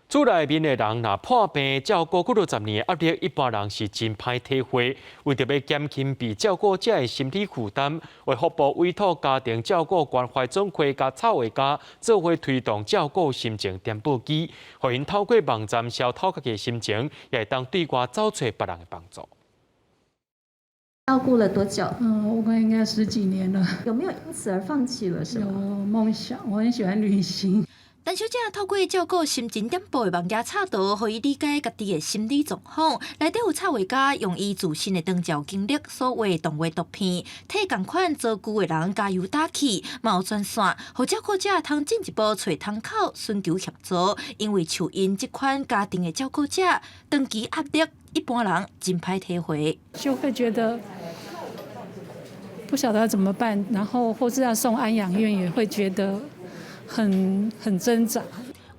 厝內面的人若破病，照顧幾若十年的壓力，一般人是真歹體會。為著欲減輕被照顧者的心理負擔，衛福部委託家庭照顧關懷總會佮插畫家做伙推動照顧心情點報機，予𪜶透過網站消透家己的心情，也會當對外走揣別人的幫助。照顧了多久？嗯，我看應該十幾年了。有沒有因此而放棄了什麼？有夢想，我很喜歡旅行。陳小姐透過照顧心情點報的網頁插圖，予伊理解家己的心理狀況。內底有插畫家用伊自身的長照經歷所畫動畫圖片，替仝款遭遇的人加油打氣，嘛有專線，予照顧者通進一步揣窗口尋求協助。因為像𪜶這款家庭的照顧者，長期壓力，一般人真歹體會。就會覺得不曉得要怎麼辦，然後或是要送安養院，也會覺得很掙扎。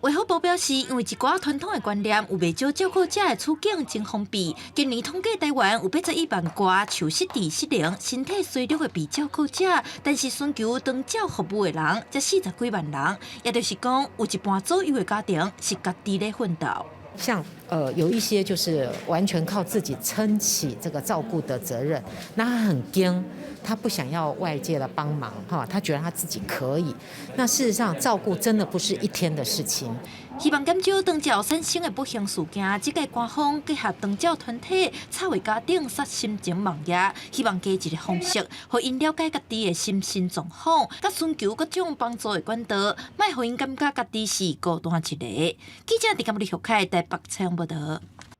衛福部表示，因為一寡傳統的觀念，有袂少照顧者的處境真封閉。今年統計台灣有81萬外受失智、失能、身體衰弱的被照顧者，但是尋求長照服務的人才40幾萬人，也就是講，有一半左右的家庭是家己咧奮鬥。像有一些就是完全靠自己撐起這個照顧的責任，那他很堅，他不想要外界的幫忙，哈，他覺得他自己可以。那事實上，照顧真的不是一天的事情。希望減少長照產生的不幸事件，這屆官方結合長照團體、插畫家等設心情網頁，希望加一个方式，予𪜶了解家己的心身狀況，佮尋求各種幫助的管道，莫予𪜶感覺家己是孤單一个。記者陳嘉美、李玉凱台北採訪報導。